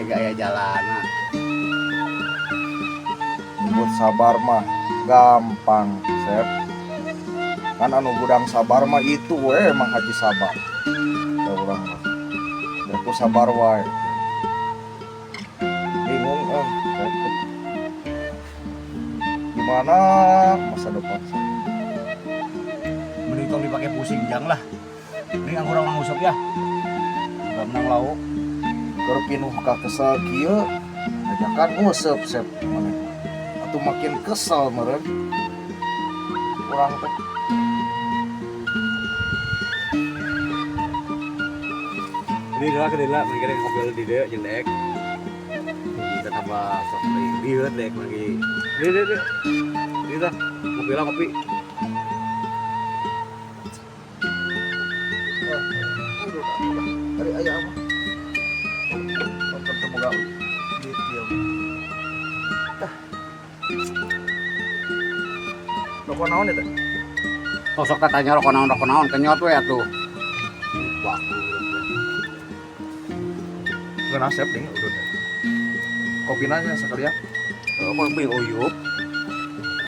Gak aya jalana. Nyebut sabar mah gampang, Sep. Kan anu gudang sabar mah itu we Mang Haji Sabar. Da urang mah. Da ku sabar wae. Bingung eh, Sep. Gimana masa depan saya? Mending tong dipake pusing, Jang, lah. Mending anggur orang ngusap ya. Gak menang lauk. Keur pinuh ka kesel kieu, ajakan nguseup, Sep, maneh. Atuh makin kesel meureun. Urang teh. Ini lah ke lah, mending kira ngopi di dieu jeung dek. Kita tambah sok deui lieur dek lagi. Di di di. Di tah, ngopi lah ngopi. Tadi aya apa? Nonton teu boga duit ieu. Tah. Rokok naon eta? Sok tanya rokok naon, kenyot we atuh. Waktu. Ngeunah, Sep, ding udah. Kopina nya sekalian. Oh, kopi uyup.